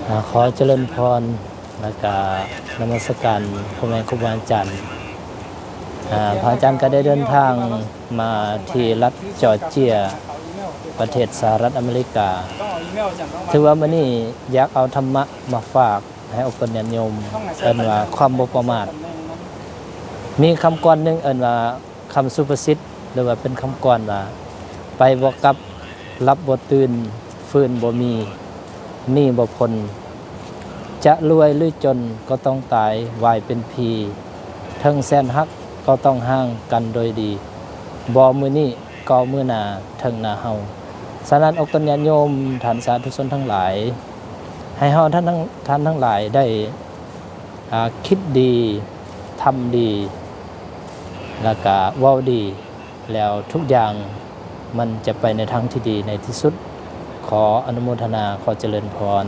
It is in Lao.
ອາ ຂໍຈະເລີນພອນ ແລ້ວກະນະມັດສະການພໍ່ແມ່ຄູບາອາຈານ. ອາ ພະອາຈານກໍໄດ້ເດີນທາງມາທີ່ລັດຈໍເຈຍ ປະເທດສະຫະລັດອາເມລິກາ. ຖືວ່າມື້ນີ້ຢາກເອົາທຳມະມາຝາກໃຫ້ອົບການຍາດໂຍມ ເອີ້ນວ່າຄວາມບໍ່ປະໝາດ. ມີຄຳກອນໜຶ່ງເອີ້ນວ່າ ຄຳສຸພາສິດ ຫຼືວ່າເປັນຄຳກອນວ່າ ໄປບໍ່ກັບ ຫຼັບບໍ່ຕື່ນ ຟື້ນບໍ່ມີ ໜີບໍ່ພົ້ນ ຈະລວຍຫຼືຈົນກໍຕ້ອງຕາຍ ວາຍເປັນຜີ ເຖິງແສນຮັກກໍຕ້ອງຮ່າງກັນໂດຍດີ ບໍ່ມື້ນີ້ກໍມື້ໜ້າເຖິງໜ້າເຮົາ. ສະນັ້ນ ອົບການຍາດໂຍມ ທ່ານສາທຸຊົນທັງຫຼາຍ ໃຫ້ເຮົາທ່ານທັງ ທ່ານທັງຫຼາຍໄດ້ ອາ ຄິດດີ ທຳດີ ແລ້ວກະເວົ້າດີ ແລ້ວທຸກຢ່າງມັນຈະໄປໃນທາງທີ່ດີໃນທີ່ສຸດ. ຂໍອະນຸໂມທະນາ ຂໍຈະເລີນພອນ.